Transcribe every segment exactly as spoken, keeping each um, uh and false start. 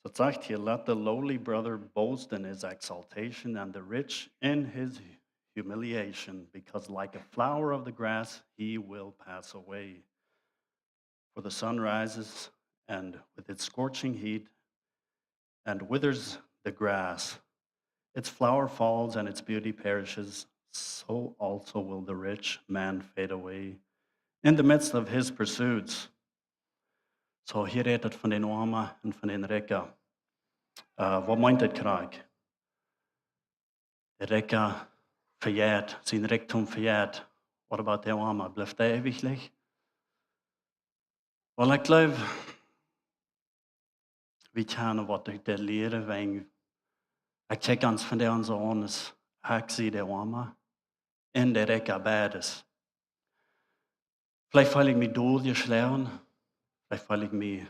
Daut sajcht hia: "Let the lowly brother boast in his exaltation, and the rich in his humiliation, because like a flower of the grass he will pass away. For the sun rises and with its scorching heat and withers the grass. Its flower falls and its beauty perishes. So also will the rich man fade away in the midst of his pursuits." Soo, hia rät et von dän Oamen un von dän Rikjen. Äh, waut meent daut krakjt? De Rikja vejeit, sien Rikjdom vejeit. What about de Oame? Blift dee eewich? Well, ekj jleew, wie kjennen waut derch dit lieren, wan ekj kjikj ons von dee aun soo aun, es ekj sie de Oame un de Rikja beides. Veleicht feel ekj mie doljeschlonen, veleicht feel ekj mie,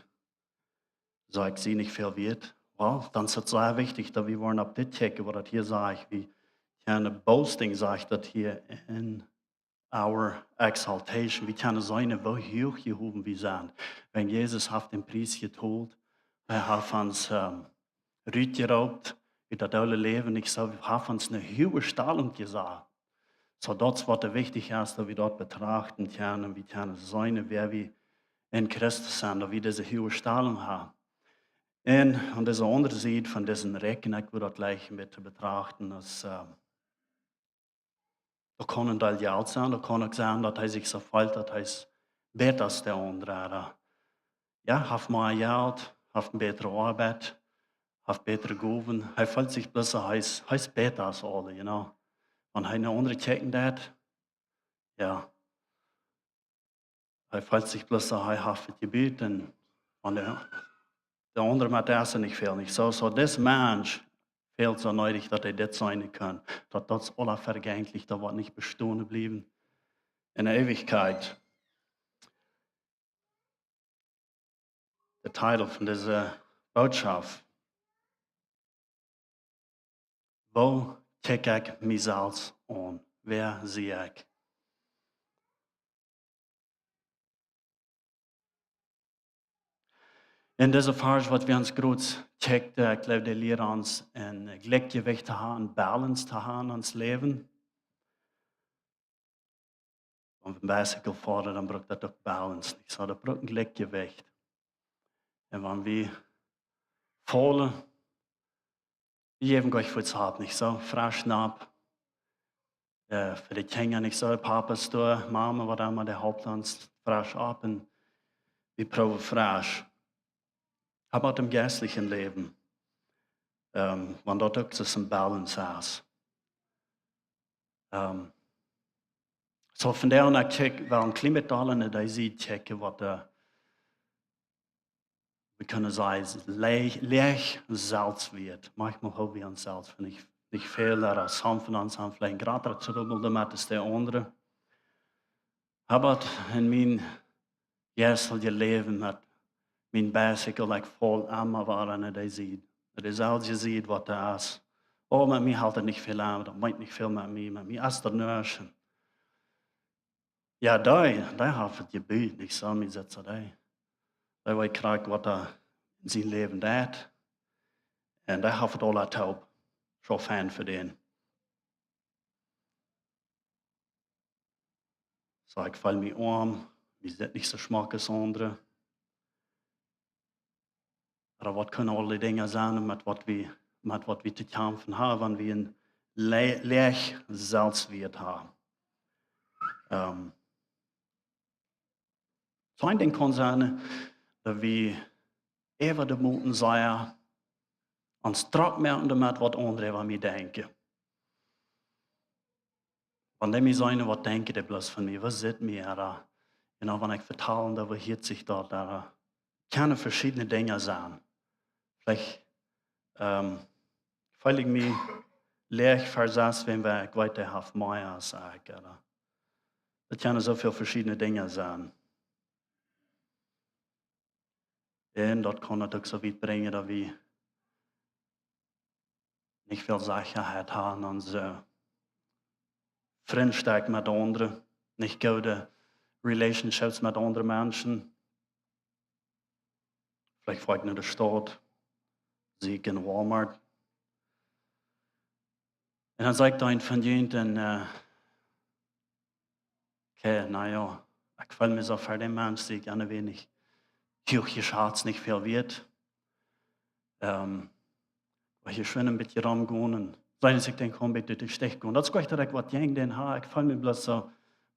soo ekj sie nich väl wieet. Well, dan es et sea wichtich, daut wie woaren opp dit kjikjen, waut daut hia sajcht. Wie kjennen boasting, sajcht daut hia, in our exaltation. Wie kjennen seenen, woo huach jehowen wie sent. Wan Jesus haft dän Pries jetolt, hee haft ons, ähm, rutjeroopt ut daut oole Läwen, nich soo, haft ons eene huage Stalunk jesat. Soo daut es waut doa wichtich es, daut wie daut betrachten kjennen, wie kjennen seenen, wäa wie en Christus sent, daut wie dise huage Stalunk haben. Un aun dise aundre Sied von disen Rikjen, ekj wudd daut jlikj met to betrachten aus, ähm, daut kaun een Deel Jelt sennen, daut kaun uk sennen, daut hee sikj soo feelt, daut hee es bäta aus de aundre, ooda, jo, haft mea Jelt, haft eene bätre Oabeit, haft bätre Gowen. Hee feelt sikj bloos, hee es, hee es bäta aus aule, you know. Wan hee no aundre kjikjen deit, jo. Hee feelt sikj bloos, hee haft et jebut un, un de, de aundre met dee es nich väl, nich soo. Soo, dis Mensch fält soo needich, daut hee dit seenen kaun. Daut, daut es aules vejänkjlich, daut woat nich bestonen bliewen en de Eewichkjeit. De Titel von dise Bootschoft: Woo kjikj ekj mie selfst aun? Wäa sie ekj? En dise Varsch, waut wie ons groot kjikjt, ekj jleew, dee lieren ons een Jlikjjewicht to haben, een Balance to haben en ons Läwen. Wan wie een bicycle foaren, dan brukt daut uk Balance, nich soo? Daut brukt een Jlikjjewicht. Un wan wie faulen, wie jäwen jlikj fuaz opp, nich soo? Fresch nopp. Äh, fa de Kjinja, nich soo? Papa es doa, Mama, waut emma, dee halpt ons fresch opp un wie proowen fresch. Oba uk em jeistlichen Läwen, ähm, wan daut uk soo een Balance es. Ähm, soo, vondoag, ekj kjikj, well een kjlien bät aul no dee Sied kjikjen, waut, äh, wie kjennen sajen, es läach, läach Selfstwieet. Maunchmol hoolen wie ons selfst fa nich, nich väl, ooda somje von ons haben veleicht een jratret Trubbel doamet aus de aundre. Oba en mien jeistlichet Läwen met mien bicycle, ekj faul emma wada no dee Sied. Daut es aul dee Sied, waut doa es. Oh, met mie helt et nich väl aun, daut meent nich väl met mie, met mie es daut nuscht. Jo, dee, dee haft et jebut, nich soo? Mie sitst dee. Dee weet krakjt, waut hee en sien Läwen deit. Un dee haft et aul toop. Soo fein fa dän. Soo, ekj feel mie oam, wie sent nich soo schmock aus aundre. Ooda waut kjennen aul dee Dinja sennen, met waut wie, met waut wie to kjamfen haben, wan wie een lä-, läach Selfstwieet haben? Ähm, soo een Dinkj kaun sennen, daut wie äwa de Moten sea ons drock moaken doamet, waut aundre äwa mie denkjen. Wan dee mie seenen, waut denkjen dee bloos von mie? Waut sitt mie doa? Un dan, wan ekj vetal, dan, woo hieet sikj daut doa? Kjennen veschiedne Dinja sennen. Veleicht, ähm, feel ekj mie läach vesaust, wan ekj weet, dee haft mea aus ekj, ooda? Daut kjennen soo väl veschiedne Dinja sennen. Un daut kaun daut uk soo wiet brinjen, daut wie nich väl Sechaheit haben en onse Frintschaften met aundre, nich goode Relationships met aundre Menschen. Veleicht foa ekj no de Staut. sie ekj en Walmart. Un dan säd ekj doa een von junt, un, äh, okay, na jo, ekj feel mie soo fa dän Mensch, see ekj aun wenig, huach jeschatzt, nich väl wieet. Ähm, oba hia schwind een bät romgonen un seenen, aus ekj denkj, komm, bät ut de Stich gonen. Daut es jlikj daut ekj waut jäajen dän ha, ekj feel mie bloos soo,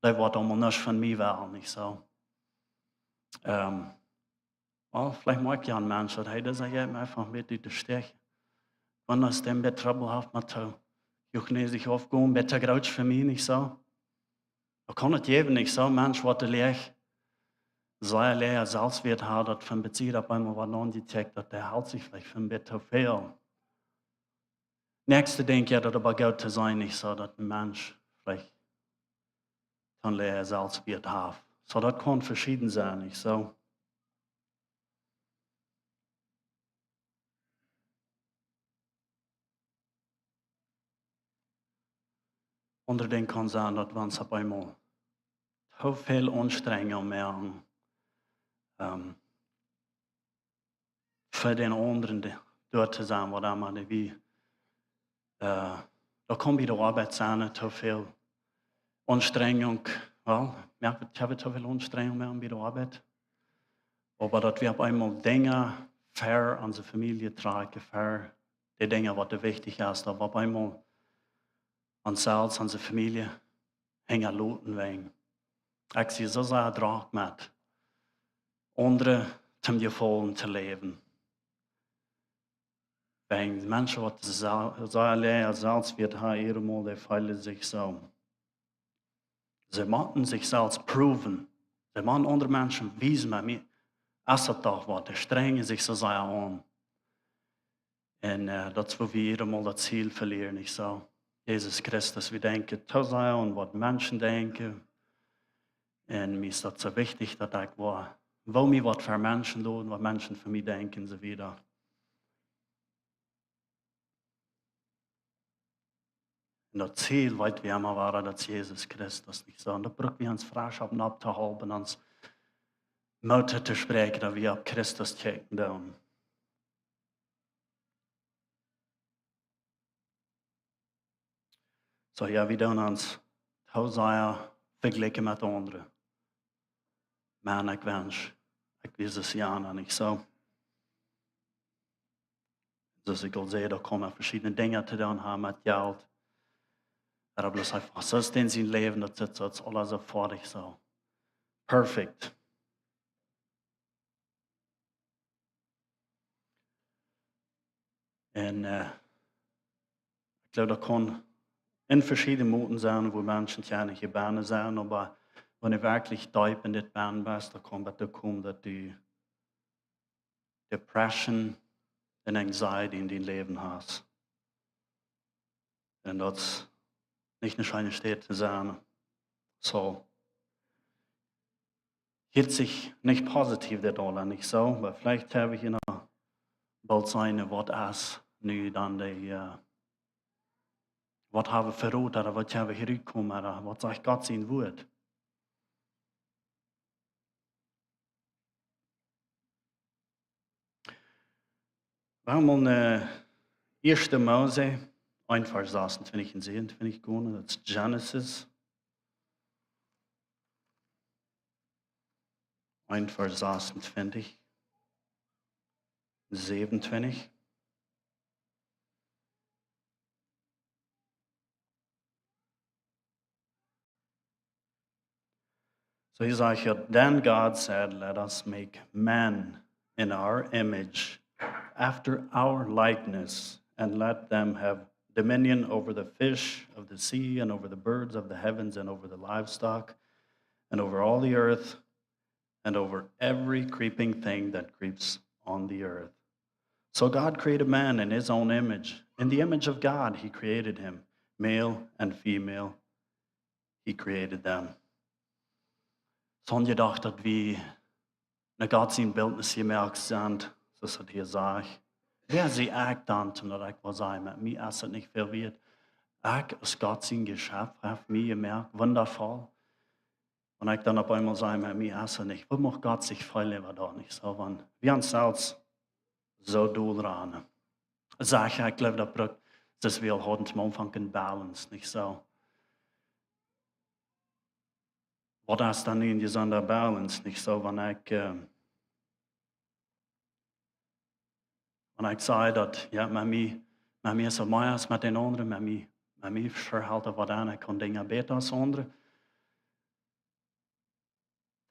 daut woat aulemol nuscht von mie woaren, nich soo? Ähm, well, veleicht moakjt je een Mensch daut, hey, daut es je eefach een bät ut de Stich. Wan aus dee een bät Trubbel haft met to, huach nä, sikj aufgonen, bät to groot fa mie, nich soo? Daut kaun et jäwen, nich soo? Mensch, waut de Läach, sea läach Selfstwieet haft, daut von Beziehung opp eemol woat aunjekjikjt, daut dee helt sikj veleicht fa een bät to väl. Näakjste denkj ekj, daut oba goot to sennen, nich soo, daut een Mensch veleicht to läach Selfstwieet haft. Soo, daut kaun veschieden sennen, nich soo? Aundre Dinja kaun sennen, daut wie ons opp eemol too väl Aunstrenjunk moaken, ähm, fa dän aundren de-, doa to sennen, waut emma dee wie, äh, daut kaun bie de Oabeit sennen, too väl Aunstrenjunk, well, moak wie, ha wie too väl Aunstrenjunk moaken bie de Oabeit? Oba daut wie opp eemol Dinja ver onse Famielje trakjen, ver de Dinja, waut doa wichtich es, daut wie opp eemol ons selfst, onse Famielje hinjaloten woaren. Ekj sie soo sea drock met aundre toom Jefaulen to läwen. Wäajen Menschen, waut soo, soo läach Selfstwieet haben, eenjemol, dee feelen sikj soo, see motten sikj selfst proven. See motten aundre Menschen wiesen, bie mie es daut doch waut. Dee strenjen sikj soo sea aun. Un, äh, daut es, wua wie eenjemol daut Ziel velieren, nich soo? Jesus Christus, wie denkjen too sea aun waut Menschen denkjen. Un mie es daut soo wichtich, daut ekj woa, woo mie waut fa Menschen doonen, waut Menschen von mie denkjen, un soo wieda. Un daut Ziel, weet wie emma, wia daut Jesus Christus, nich soo? Un daut bruck wie ons fresch opp un opp to hoolen, ons Moot to spräakjen, daut wie opp Christus kjikjen doonen. Soo, jo, wie doonen ons too sea vejlikjen met aundre. Maun, ekj wensch, ekj wia soo aus jana, nich soo? Soo aus ekj aul säd, doa kaun met veschiedne Dinja to doonen haben, met Jelt. Oba bloos eefach soo aus dän sien Läwen, daut sitt soo, daut es aules soo foadich soo. Perfekt. Un, äh, ekj jleew, daut kaun en veschiedne Moten sennen, wua Menschen kjennen jebungen sennen, oba wan du werkjlich deep en dit bennen best, dan kaun daut uk komen, daut du Depression un Anxiety en dien Läwen hast. Un daut es nich eene scheene Städ to sennen. Soo, hieet sikj nich positiv, dit aules, nich soo? Oba veleicht hab wie hia noch boolt seenen, waut es nu dan de, äh, waut haben wie veroden, ooda waut haben wie hia utjekomen, ooda waut sajcht Gott sien Wuat? Wie haben aul, äh, Ieeschte Mose eent, Varsch sasuntwintich un säwenuntwintich gonen, daut es Genesis eent, Varsch sasuntwintich, säwenuntwintich. So he said, "Then God said, 'Let us make man in our image, after our likeness, and let them have dominion over the fish of the sea, and over the birds of the heavens, and over the livestock, and over all the earth, and over every creeping thing that creeps on the earth.'" So God created man in his own image. In the image of God, he created him. Male and female, he created them. Soo jedocht, daut wie no Gott sien Bilt jemoakt sent, soo aus daut hia sajcht. Wäa sie ekj dan, daut ekj woa sajen, met mie es et nich väl wieet? Ekj aus Gott sien Jeschef, haft mie jemoakt, wundafoll. Wan ekj dan opp eemol saj, met mie es et nich, woo mucht Gott sikj feelen, wia daut nich soo? Wan wie ons selfst soo dol ranen. Sach, ekj jleew, daut brukt, daut wie aul hauden toom Aunfank eene Balance, nich soo? Waut es dan nu eene jesunde Balance, nich soo? Wan ekj, äh, wan ekj saj daut, jo, met mie, met mie es et mea aus met dän aundren, met mie, met mie veschelt et waut aun, ekj kaun Dinja bäta aus aundre.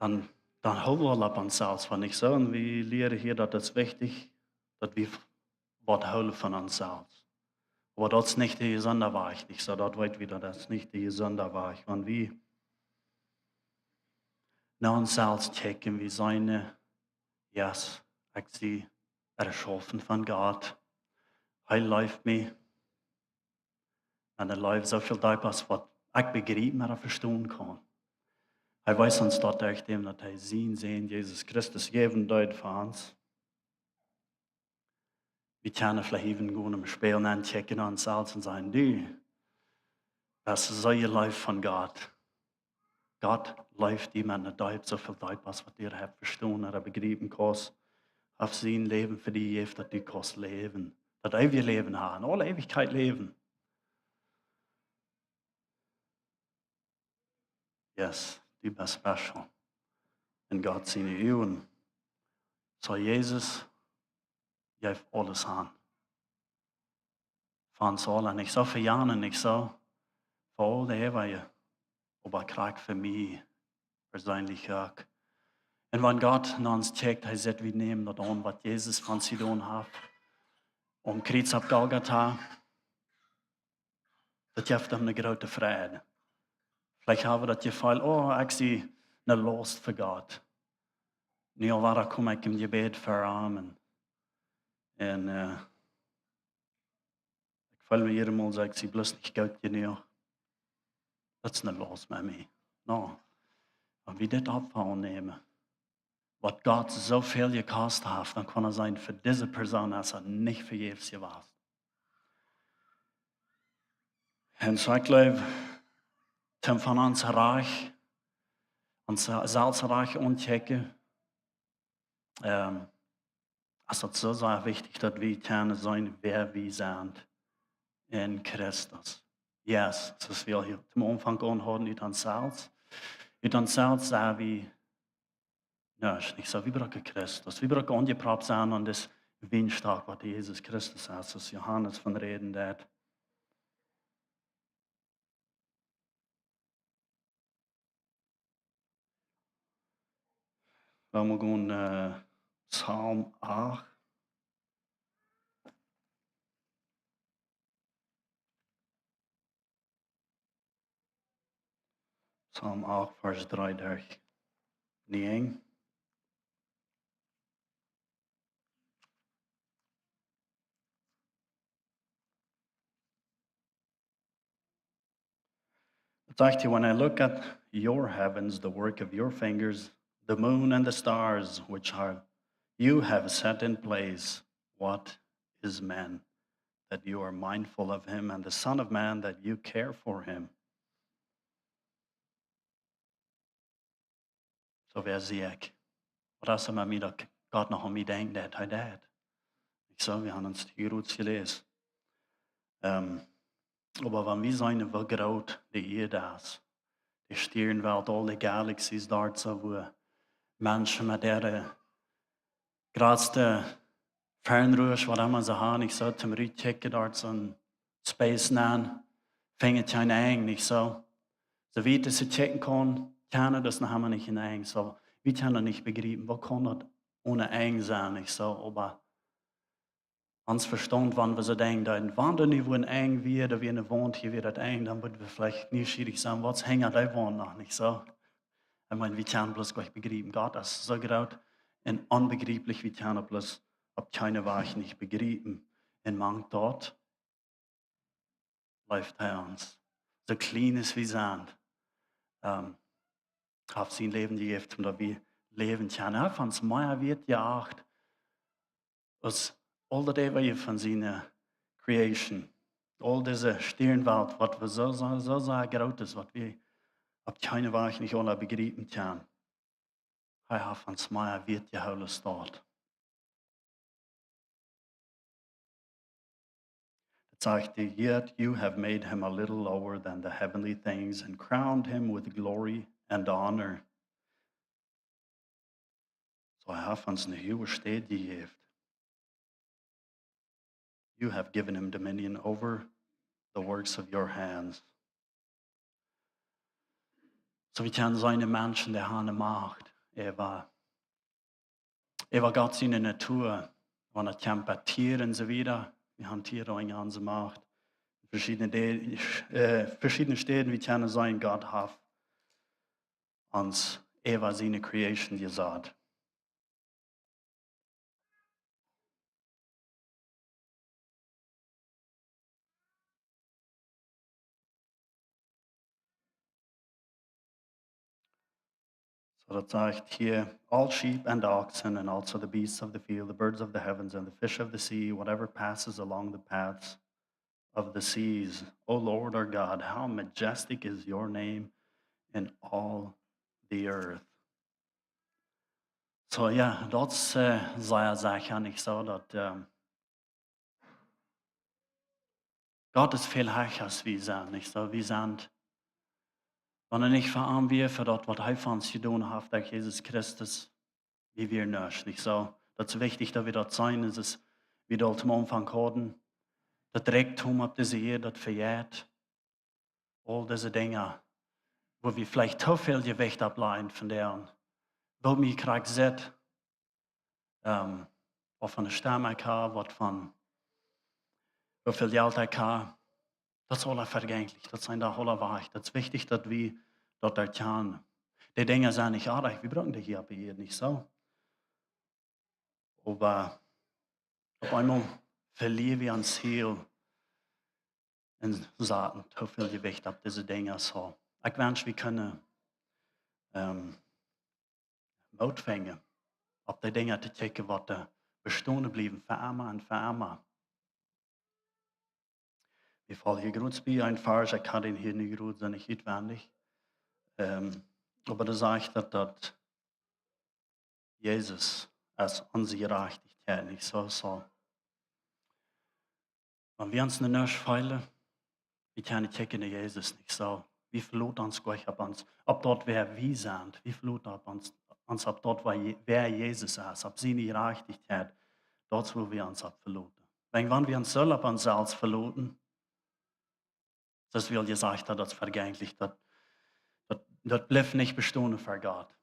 Dan, dan hoolen wie aul opp ons selfst, wan nich soo. Un wie lieren hia, daut et wichtich es, daut wie waut hoolen von ons selfst. Oba daut es nich de jesunde Wajch, nich soo? Daut weet wie, daut es nich de jesunde Wajch. Wan wie no ons selfst kjikjen, wie seenen, äh, yes, ekj sie erschaufen von Gott. Hee leeft mie. Un hee leeft soo väl deepa aus waut ekj bejriepen ooda vestonen kaun. Hee wees ons daut derch däm, daut hee sienen Sän Jesus Christus jäwen deed fa ons. Wie kjennen veleicht eewen gonen em Spieejel nenn kjikjen no ons selfst un sajen: "Du, daut es soo jeleeft von Gott." Gott leeft die met eene Deepst, soo väl deepa aus waut du hast vestonen ooda bejriepen kaust. Haft sien Läwen fa die jejäft, daut du kaust läwen. Daut eewje Läwen haben, aule Eewichkjeit läwen. Yes, du best special en Gott siene Uagen. Soo Jesus jeef aules aun. Fa ons aule, nich soo? Fa Jan, nich soo? Fa aul de Eewje, oba krakjt fa mie perseenlich uk. Un wan Gott no ons kjikjt, hee sitt, wie nämen daut aun, waut Jesus fa ons jedonen haft aum Kjriez opp Golgata. Daut jeft am eene groote Freid. Veleicht hab wie daut Jefeel: "Oh, ekj sie eene Laust fa Gott. Nu aul wada kom ekj em Jebäd ver am un, un, äh, ekj feel mie jiedatmol soo, ekj sie bloos nich goot jenuach. Daut es eene Laust met mie." No. Wan wie dit Opfa aunnämen, waut Gott soo väl jekost haft, dan kaun et sennen, fa dise Persoon es et nich vejäfs jewast. Un soo, ekj jleew, toom von ons Rajcht, ons selfst Rajcht auntochecken, ähm, es daut soo, soo wichtich, daut wie kjennen seenen, wäa wie sent en Christus. Yes, soo aus wie aul hia toom Aunfank aunhauden, ut ons selfst. Ut ons selfst sent wie nuscht, nich soo? Wie brucken Christus. Wie brucken aunjepropt sennen aun dän Wienstock, waut Jesus Christus es, soo aus Johanes von räden deed. Lot mie gonen, äh, Psalm acht. Psalm acht, Varsch dree derch näajen. It says here, "When I look at your heavens, the work of your fingers, the moon and the stars, which are, you have set in place, what is man that you are mindful of him, and the son of man that you care for him?" Soo, wäa sie ekj? Waut es et met mie, daut Gott noch aun mie denkjt, daut hee daut? Ekj saj, wie haben ons hia rut jeläst. Ähm, oba wan wie seenen, woo groot de Ieed es, de Stiernenwelt, aul de galaxies doa soo, woo Menschen met äare, äh, jratste Fernrohr, waut emma see haben, ekj saj, toom rutkjikjen doa soo en Space nenn, finjen kjeen Enj, nich soo? Soo wiet aus see kjikjen kaun, kjennen, daut es noch emma nich een Enj. Soo, wie kjennen nich bejriepen, woo kaun daut one Enj sennen, nich soo? Oba ons Vestaunt, wan wie soo denkjen, daut wan doa nu wua een Enj wia, doa wia eene Waunt, hia wia daut Enj, dan wudden wie veleicht nieschierich sennen, waut es hinja dee Waunt noch, nich soo? Ekj meen, wie kjennen bloos nich bejriepen. Gott es soo groot un onbejrieplich, wie kjennen bloos opp kjeene Wajch nich bejriepen. Un mank daut leeft hee ons. Soo kjlien aus wie sent, ähm, haft sien Läwen jejäft, om daut wie läwen kjennen. Hee haft ons mea wieet jeacht aus aul daut äwaje von siene Creation. Aul dise Stiernenwelt, waut wie soo, soo, soo, soo groot es, waut wie opp kjeene Wajch nich aula bejriepen kjennen. Hee haft ons mea wieet jehoolen aus daut. Sajcht hee: "Yet you have made him a little lower than the heavenly things and crowned him with glory and honor." So, hee haft ons eene huage Städ jejäft. "You have given him dominion over the works of your hands." So, wie kjennen seenen, Menschen, dee haben Macht äwa, äwa Gott siene Natua, wan et kjemt bie Tieren un soo wieda. Wie haben Tieren en onse Macht. Veschiedne Dee-, äh, veschiedne Städen, wie kjennen seenen, Gott haft ons äwa siene Creation jesat. So daut sajcht hia: "All sheep and oxen, and also the beasts of the field, the birds of the heavens, and the fish of the sea, whatever passes along the paths of the seas. O Lord our God, how majestic is your name in all the earth." So jo, daut es, äh, sea secha, nich soo, daut, ähm, Gott es väl hecha aus wie sent, nich soo? Wie sent, wan et nich fa am wia, fa daut, waut hee fa ons jedonen haft derch Jesus Christus, wie wieren nuscht, nich soo? Daut es wichtich, daut wie daut seenen. Daut es, wie daut aum Aunfank hauden, daut Rikjdom opp dise Ieed, daut vejeit. Aul dise Dinja, wua wie veleicht too väl Jewicht opp lajen von dee aun. Woo mie krakjt sitt, ähm, waut fa eene Stemm ekj hab, waut fa, woo väl Jelt ekj hab, daut es aula vejänkjlich, daut sent dee aula wajch. Daut es wichtich, daut wie daut erkjanen. Dee Dinja sent nich oajch, wie brucken dee hia opp de Ieed, nich soo? Oba opp eemol velieren wie ons Ziel un saten too väl Jewicht opp dise Dinja. So, ekj wensch, wie kunnen, ähm, Moot finjen, opp dee Dinja to kjikjen, waut doa bestonen bliewen fa emma un fa emma. Wie faulen hia groots bie een Varsch, ekj kaun dän hia nich groots un nich utwendich. Ähm, oba doa sajcht daut, daut Jesus es onse Jerajchtichkjeit, nich soo? So, wan wie ons nuscht feelen, wie kjennen kjikjen no Jesus, nich soo? Wie veloten ons nich opp ons, opp daut, wäa wie sent. Wie veloten opp ons, ons opp daut, wäa Je-, wäa Jesus es, opp siene Jerajchtichkjeit. Daut es, wua wie ons opp veloten. Wan, wan wie ons sellen opp ons selfst veloten, soo aus wie aul jesajcht haben, daut es vejänkjlich, daut, daut, daut blift nich bestonen fa Gott.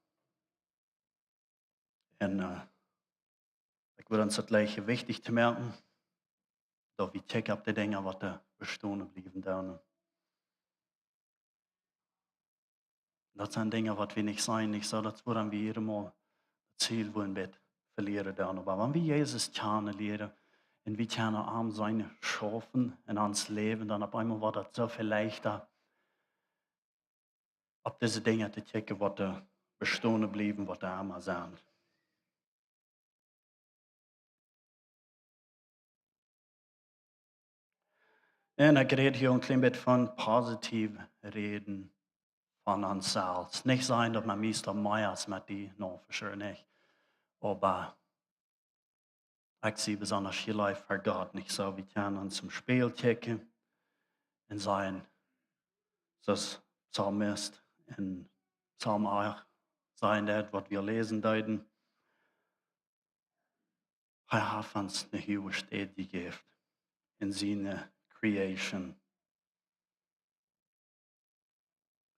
Un, äh, ekj wudd ons daut jlikj wichtich to moaken, daut wie kjikjen opp dee Dinja, waut doa bestonen bliewen doonen. Daut sent Dinja, waut wie nich seenen, nich soo? Daut es wuarom wie hia emol daut Ziel wullen bät velieren doonen. Oba wan wie Jesus kjanen lieren un wie kjennen am siene Schaufen en ons Läwen, dan opp eemol woat daut soo väl leichta, opp dise Dinja to kjikjen, waut doa bestonen bliewen, waut doa emma sent. Un ekj räd hia een kjlien bät von positiev räden von ons selfst. Nich sajen, daut maun mie es doa mea aus met die, no, for sure nich. Oba ekj sie besonda hia leef fa Gott, nich soo? Wie kjennen ons em Spieejel kjikjen un sajen, soo aus Psalmist en Psalm acht sajen deed, waut wie läsen deeden: Hee haft ons eene huage Städ jejäft en siene Creation.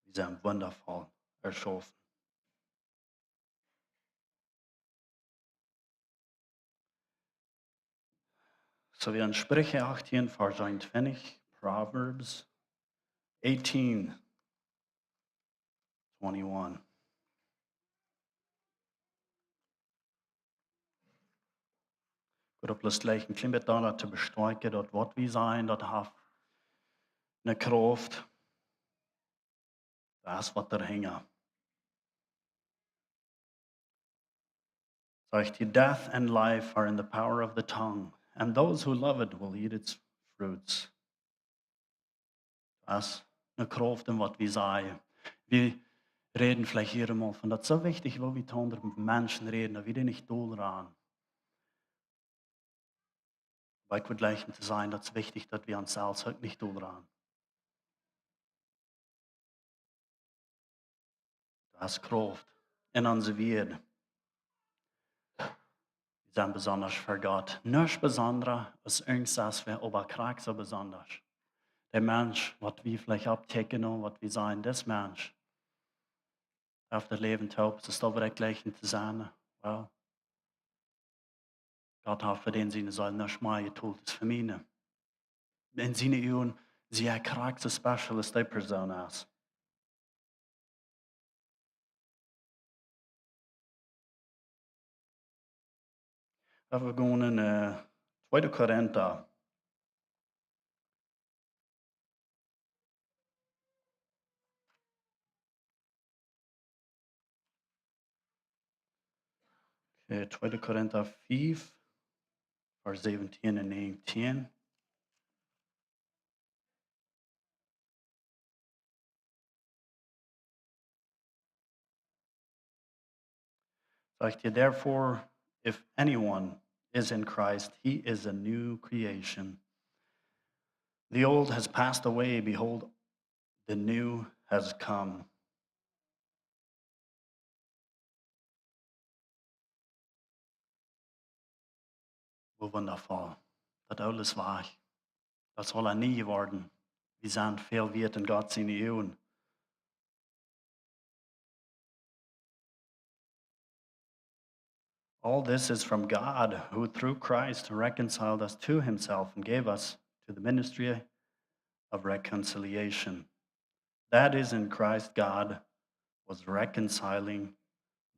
Wie sent wundavoll erschaufen. So, wie en Spricha achtieen, Varsch eenuntwintich, Proverbs eighteen twenty-one. Ekj wudd bloos jlikj een kjlien bät doa to bestoakjen, daut waut wie sajen, daut haft eene Krauft. Daut es waut doahinja. Sajcht hia: "Death and life are in the power of the tongue, and those who love it will eat its fruits." Daut es eene Krauft en waut wie sajen. Wie räden veleicht hia emol von, daut es soo wichtich, woo wie to aundre Menschen räden, daut wie dee nich dol rannen. Oba ekj wudd jleichen to sajen, daut es wichtich, daut wie ons selfst uk nich doaraun. Daut es Krauft en onse Wieed. Wie sent besonda fa Gott. Nuscht besonda aus irjentwäa, oba krakjt soo besonda. De Mensch, waut wie veleicht oppkjikjen un waut wie sajen, dis Mensch haft daut Läwen toop, es daut werkjlich jleichen to sennen? Well, Gott haft fa dän siene Seel nuscht mea jetolt aus fa miene. En siene Uagen es hee krakjt soo special aus dee Persoon es. Wie gonen, äh, Tweede Korinta. Okay, Tweede Korinta fiew, Varsch säwentieen un näajentieen. Sajcht hee: "Therefore, if anyone is in Christ, he is a new creation. The old has passed away, behold, the new has come." Woo wundaboa. Daut Oole es wajch. Daut es aules nie jeworden. Wie sent väl wieet en Gott siene Uagen. All this is from God, who through Christ reconciled us to himself and gave us to the ministry of reconciliation. That is, in Christ, God was reconciling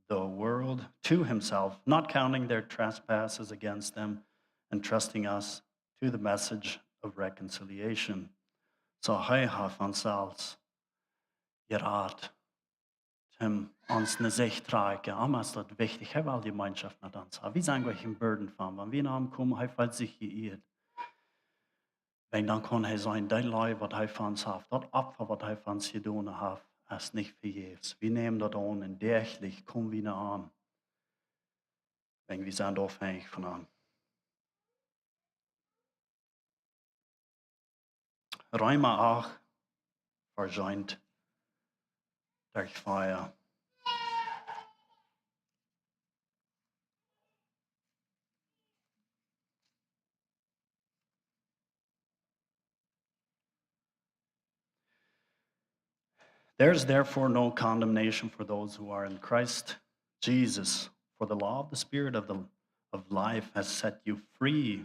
the world to himself, not counting their trespasses against them, entrusting us to the message of reconciliation. Soo hee haft ons selfst jerat, om ons no sikj trakjen. Am es daut wichtich, hee well Jemeenschoft met ons haben. Wie sent goanich een Burden fa am. Wan wie no am komen, hee feelt sikj jeieet. Wan dan kaun hee seenen, dee Leew, waut hee fa ons haft, daut Opfa, waut hee fa ons jedonen haft, es nich vejäfs. Wie nämen daut aun un däachlich komen wie no am. Wan wie sent aunhänjich von am. Reema acht, Varsch eent derch vea. There is therefore no condemnation for those who are in Christ Jesus. For the law of the Spirit of the, of life has set you free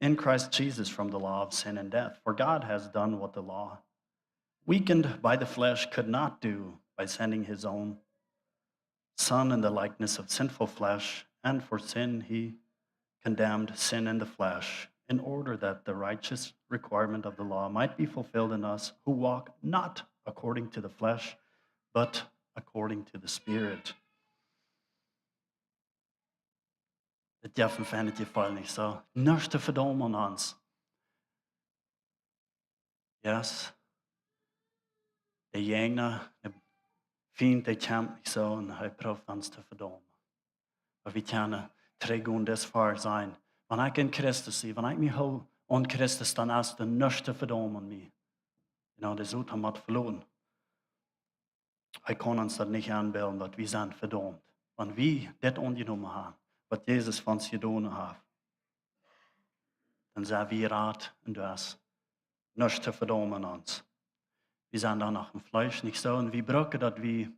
in Christ Jesus from the law of sin and death. For God has done what the law, weakened by the flesh, could not do by sending his own Son in the likeness of sinful flesh, and for sin he condemned sin in the flesh, in order that the righteous requirement of the law might be fulfilled in us who walk not according to the flesh, but according to the Spirit. Daut jeft een feinet Jefeel, nich soo? Nuscht to vedaumen aun ons. Yes. De Jäajna, de Fient, dee kjemt nich soo un hee prooft ons to vedaumen. Oba wie kjennen trigj gonen, dis Varsch sajen: Wan ekj en Christus sie, wan ekj mie hool aun Christus, dan es doa nuscht to vedaumen aun mie. Kjeenaunda, de Soton mott veloten. Hee kaun ons daut nich enbillen, daut wie sent vedaumt. Wan wie dit aunjenomen haben, waut Jesus fa ons jedonen haft, dan sent wie jerat un doa es nuscht to vedaumen aun ons. Wie sent dan noch em Fleesch, nich soo? Un wie brucken daut, wie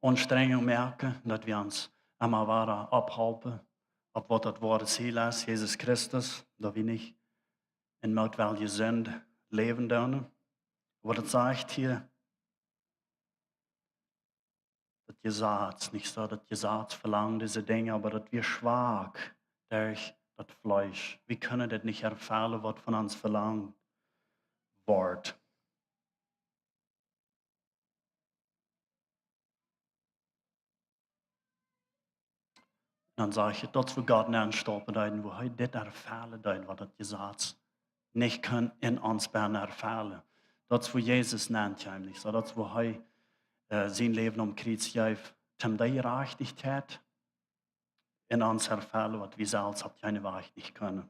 Aunstrenjunk moaken, daut wie ons emma wada opphalpen opp waut daut woare Ziel es, Jesus Christus, daut wie nich en mootwellje Sind läwen doonen. Oba daut sajcht hia, daut Jesaz, nich soo? Daut Jesaz velangt dise Dinja, oba daut wia schwak derch daut Fleesch. Wie kjennen dit nich erfellen, waut von ons velangt woat. Dan sajcht et, daut wie Gott nenstaupen deeden, woo hee dit erfellen deed, waut daut Jesaz nich kunn en ons bennen erfellen. Daut wie Jesus nenkjeemen, nich soo? Daut wie hee, äh, sien Läwen aum Kjriez jeef, om dee Jerajchtichkjeit en ons erfellen, waut wie selfst opp kjeene Wies nich kjennen.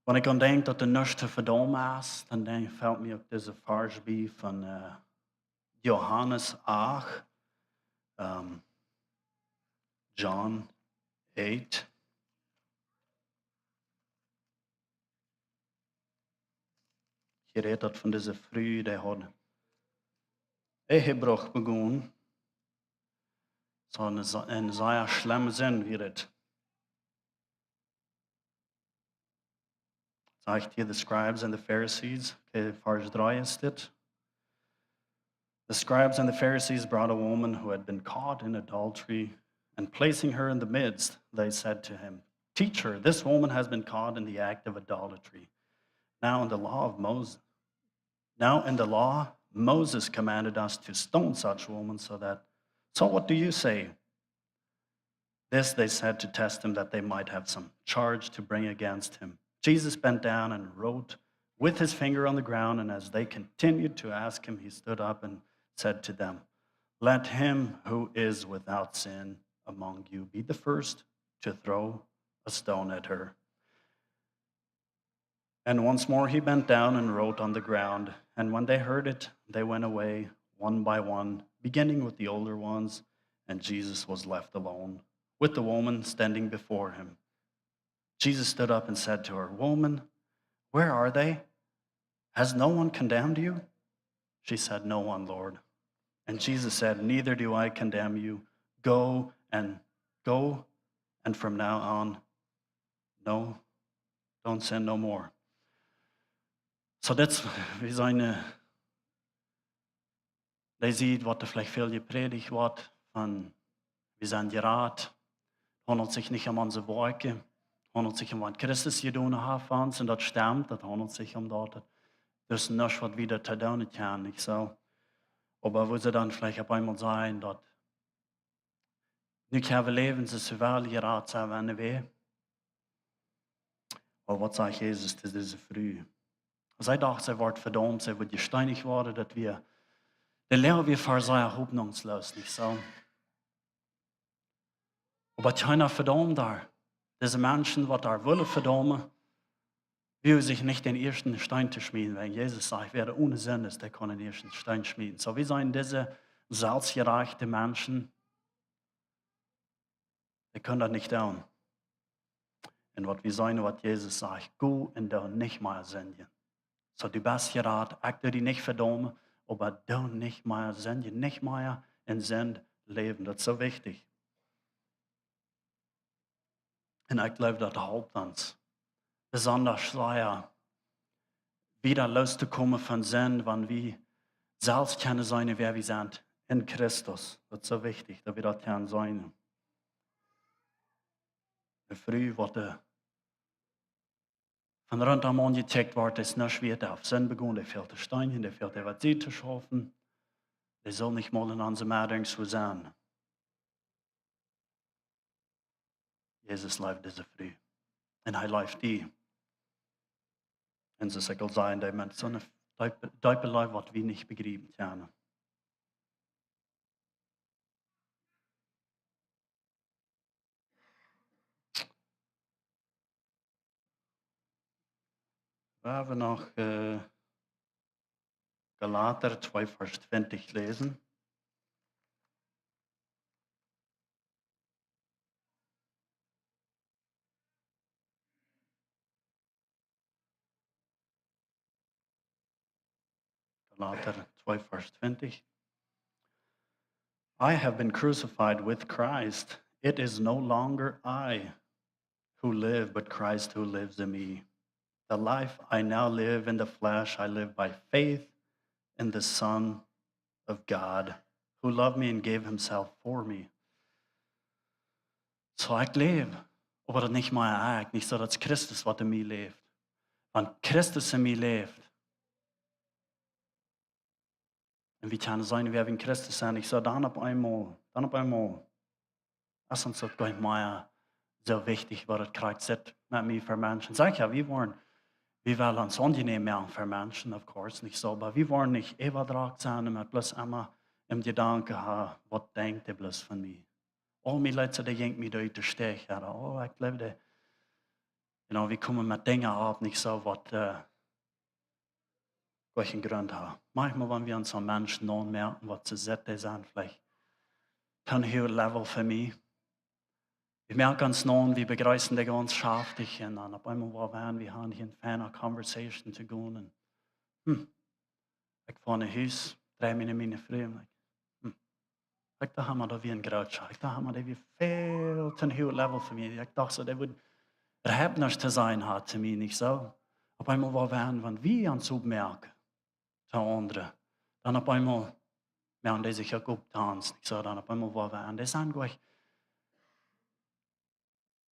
Wan ekj aun denkj daut doa nuscht to vedaumen es, dan denkj, felt mie uk dise Varsch bie von, äh, Johanes acht, ähm, John eight. Hia rät daut von dise Fru, dee haud Ehebruch begonen. Soo een, een sea schlemme Sind wia et. Sajcht hia, the scribes and the Pharisees. Okay, Varsch dree es dit. The scribes and the Pharisees brought a woman who had been caught in adultery, and placing her in the midst, they said to him, "Teacher, this woman has been caught in the act of idolatry. Now in the law of Moses, now in the law, Moses commanded us to stone such women, so that, so what do you say?" This they said to test him, that they might have some charge to bring against him. Jesus bent down and wrote with his finger on the ground, and as they continued to ask him, he stood up and said to them, "Let him who is without sin among you be the first to throw a stone at her." And once more he bent down and wrote on the ground. And when they heard it, they went away one by one, beginning with the older ones, and Jesus was left alone with the woman standing before him. Jesus stood up and said to her, "Woman, where are they? Has no one condemned you?" She said, "No one, Lord." And Jesus said, "Neither do I condemn you. Go and, go, and from now on, no, don't sin no more." Soo, dit es, wie sent, äh, dee Sied, waut doa veleicht väl jeprädicht woat, von, wie sent jerat, haundelt sikj nich om onse Woakjen, haundelt sikj om waut Christus jedonen haft fa ons, un daut stemt, daut haundelt sikj om daut, daut es nuscht waut wie doa to doonen kjennen, nich soo? Oba woo see dan veleicht opp eemol sajen, daut nu kjenn wie läwen, see es well jerat, see wia en de Welt. Oba waut sajcht Jesus to dise Fru? See docht, see wort vedaumt, see wudd jesteenicht woaren, daut wia, de Loag wia fa see hopninjsloos, nich soo? Oba kjeena vedaumd äa. Dise Menschen, waut äa wullen vedaumen, wullen sikj nich dän ieeschten Steen to schmieten, wiels Jesus sajcht, wäa one Sind es, dee kaun dän ieeschten Steen schmieten. Soo, wie sent dise selfstjerajchte Menschen, dee kjennen daut nich doonen. Un waut wie seenen, waut Jesus sajcht, go un doo nich mea sindjen. Soo, du best jerat, ekj doo die nich vedaumen, oba doo nich mea sindjen, nich mea en Sind läwen. Daut es soo wichtich. Un ekj jleew, daut halpt ons. Besonda sea, wieda loos to komen von Sind, wan wie selfst kjennen seenen, wäa wie sent en Christus. Daut es soo wichtich, daut wie daut kjennen seenen. De Fru, waut doa von runt om aunjekjikjt woat, es nuscht wieet, opp Sind begonen, dee fält to steenjen, dee fält waut Sied to schaufen, dee saul nich mol en onse Medden soo sennen. Jesus leeft dise Fru. Un hee leeft die. Un soo aus ekj aul säd, dee Mensch, soone deepe, deepe Leew, waut wie nich bejriepen kjennen. Wie haben noch, äh, Galater twee Varsch twintig läsen. Galater twee Varsch twintig. I have been crucified with Christ. It is no longer I who live, but Christ who lives in me. The life I now live in the flesh, I live by faith in the Son of God, who loved me and gave himself for me. Soo ekj läw, oba daut nich mea ekj, nich soo, daut es Christus, waut en mie läft. Wan Christus en mie läft, un wie kjennen seenen, wäa wie en Christus sent, nich soo, dan opp eemol, dan opp eemol es ons daut goanich mea soo wichtich, waut daut krakjt sitt met mie fa Menschen. Saj ekj, jo, wie woaren, wie wellen ons aunjenäm moaken fa Menschen, of course, nich soo, oba wie woaren nich äwadrakjt sennen un met bloos emma em Jedanken haben, waut denkjt dee bloos von mie? Oh, mien Leet, soo, dee jinkj mie derch de Stich, jo, oh, ekj jleew, dee, You know, wie komen met Dinja opp, nich soo waut, äh, waut een Grunt haft. Maunchmol, wan wie ons een Mensch nomoaken, waut see sent, dee sent veleicht to een huach Level fa mie. Wie moaken ons no, wie bejreessen dee gaunz schaftich un dan opp eemol, woo wie, wie haben hia eene feine Conversation to gonen. Un, hm, ekj foa no Hus, dreid mie no miene Fru, like, hm. Ekj docht emma, daut wia een Grunt. Ekj docht emma, daut wia väl to een huach Level fa mie. Ekj docht soo, daut wudd äwahaupt nuscht to sajen haben to mie, nich soo? Opp eemol, woo wie, wan wie ons oppmoaken to aundre, dan opp eemol, jo, un dee sikj uk oppdaunt, nich soo? Dan opp eemol, woo wie, un dee sent uk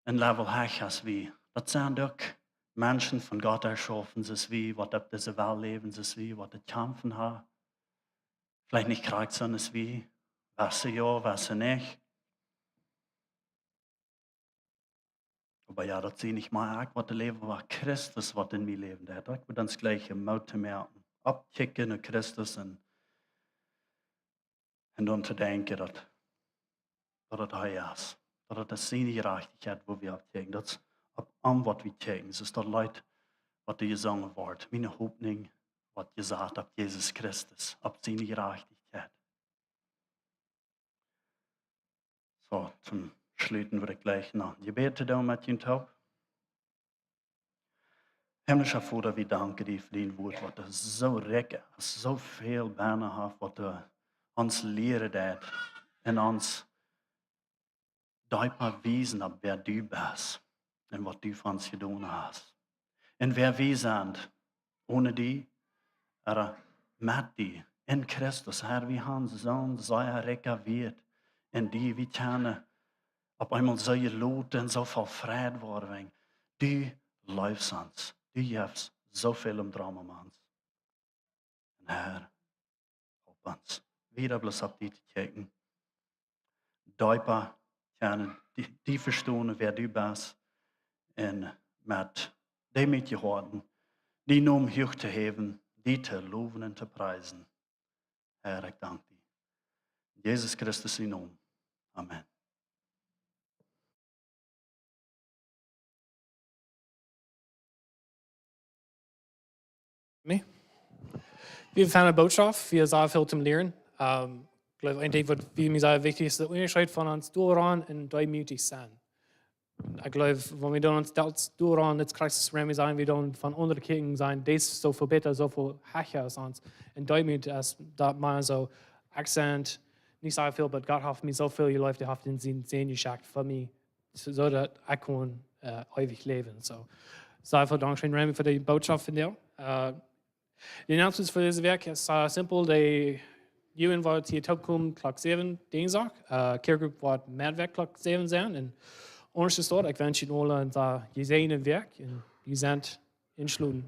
een Level hecha aus wie. Daut sent uk Menschen von Gott erschaufen, soo aus wie, waut opp dise Welt läwen, soo aus wie, waut to kjamfen haben. Veleicht nich krakjt soo aus wie, wesse jo, wesse nich. Oba jo, daut sie nich mea ekj, waut läft, oba Christus, waut en mie läft. Daut ekj wudd ons jlikj Moot moaken, oppkjikjen no Christus un, un dan to denkjen, daut, daut et hee es. Daut et es siene Jerajchtichkjeit, wua wie oppkjikjen. Daut es opp am, waut wie kjikjen. Daut es daut Leet, waut doa jesungen woat. Miene Hopninj woat jesat opp Jesus Christus, opp siene Jerajchtichkjeit. Soo, toom Schluten wudd ekj jlikj noch een Jebäd doonen met junt toop. Himmlischa Voda, wie danken die fa dien Wuat, waut doa soo rikj es, soo väl bennen haft, waut doa ons lieren deit un ons deepa wiesen opp wäa du best un waut du fa ons jedonen hast. Un wäa wie sent onen die, ooda met die en Christus. Herr, wie haben soon sea rikja Wieet en die. Wie kjennen opp eemol soo jeloten un soo voll Freid woaren, wiels du leefst ons. Du jefst soo väl om drom om ons. Un Herr, halp ons wieda bloos opp die to kjikjen. Deepa kjennen die, die vestonen, wäa du best. Un met deemootje Hoaten, dien Nomen huach to häwen, die to lowen un to priesen. Herr, ekj dank die. En Jesus Christus sienen Nomen. Amen. Mie? Wie haben eene Bootschoft, wie haben sea väl to lieren. Ähm, ekj jleew, een Dinkj, waut fa mie sea wichtich es, de Unjascheet von ons doaraun un deemootich sennen. Ekj jleew, wan wie dan ons doaraun, daut Christus Remi sennen, wie dan von aundre Kjoakjen seenen, dee es soo väl bäta, soo väl hecha aus ons. Un Deemoot es daut mau soo, ekj sie nich soo väl, oba Gott haft mie soo väl jeleeft, hee haft sienen Sän jeschekjt fa mie, soo, soo daut ekj kaun, äh, eewich läwen. Soo, sea väl Dankscheen, Remi, fa de Bootschoft vondoag. Äh, de Announcements fa dise Wäakj es, äh, simpel. De Jugend woat hia toopkomen Klock säwen, Dinjsdach. Äh, Care Group woat Meddwäakj Klock säwen sennen. Un aundasch es daut, ekj wensch junt aula eene, äh, jesäajende Wäakj un wie sent enschloten.